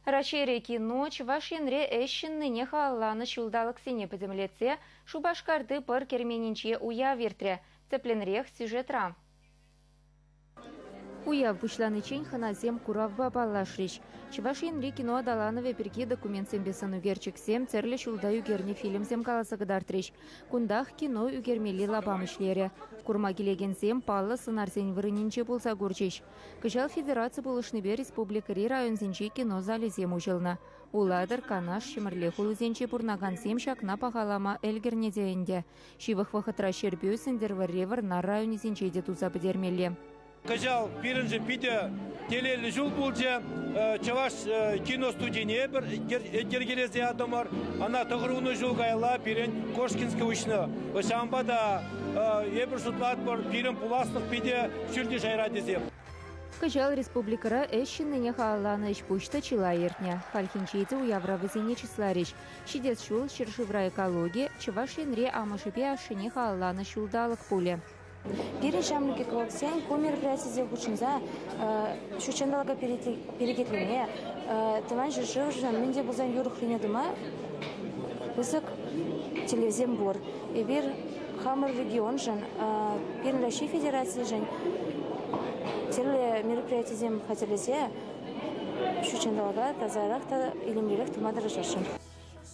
Раҫҫейре кино Чӑваш Енре ӗҫ ҫыннине халалланӑ ҫулталӑксене пӗтӗмлетсе Шупашкарти пӑр керменӗнче уяв иртрӗ. Тӗплӗнрех сюжетра. Уяв пуҫланиччен хӑнасем куравпа паллашрӗҫ. Чӑваш Енри кино аталанӑвӗ пирки документсемпе сӑнӳкерчӗксем, тӗрлӗ ҫулта ӳкернӗ фильмсем каласа кӑтартрӗҫ. Кунтах кино ӳкермелли лапам ӗҫлерӗ. Курма килекенсем паллӑ сӑнарсен вырӑнӗнче пулса курчӗҫ. Кӑҫал федераци пулӑшнипе республикӑри районсенчи кино залӗсем уҫӑлнӑ. Улатӑр, Канаш, Ҫӗмӗрле хулисенче пурӑнакансем ҫакна пахалама ӗлкӗрнӗ те ӗнтӗ. Ҫывӑх вӑхӑтра Ҫӗрпӳ, Сӗнтӗрвӑрри, Вӑрнар районӗсенче те туса пӗтермелле. Кӑҫал пирӗншӗн питӗ телейлӗ ҫул пулчӗ. Чӑваш киностудине эпир йӗркелесе ятӑмӑр. Ӑна 90 ҫул каялла пирӗн Кошкинский уҫнӑ. Ҫавӑнпа та эпир шутлатпӑр, пирӗн пуласлӑх питӗ ҫӳлти шайра тесе. Кӑҫал республикӑра ӗҫ ҫыннине халалланӑ ӗҫ-пуҫ та чылай иртнӗ. Хальхинче те уявра вӗсене чысларӗҫ. Ҫитес ҫул ҫӗршывра экологи, Чӑваш Енре амӑшӗпе ашшӗне халалланӑ ҫулталӑк пулӗ. Пирӗн ҫамрӑк экологсен ку мероприятисене хутшӑнса ҫут ҫанталӑка перекетлеме, тӑван ҫӗршывшӑн мӗн те пулсан юрӑхлине тума пысӑк тӗллевсем пур. Эпир хамӑр регионшӑн, пирӗн Раҫҫей Федерацийӗшӗн тӗрлӗ мероприятисем хатӗрлесе ҫут ҫанталӑка тасарах та илемлӗрех тума тӑрӑшасшӑн.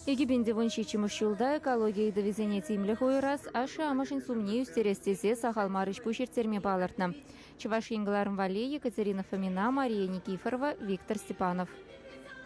2017 ҫулта экологи ыйтӑвӗсене тимлӗх уйӑрас, ашшӗ-амӑшӗн сумне ӳстерес тесе сахал мар ӗҫ-пуҫ ирттерме палӑртнӑ. Чӑваш Ен кӑларӑм валли Екатерина Фомина, Мария Никифорова, Виктор Степанов.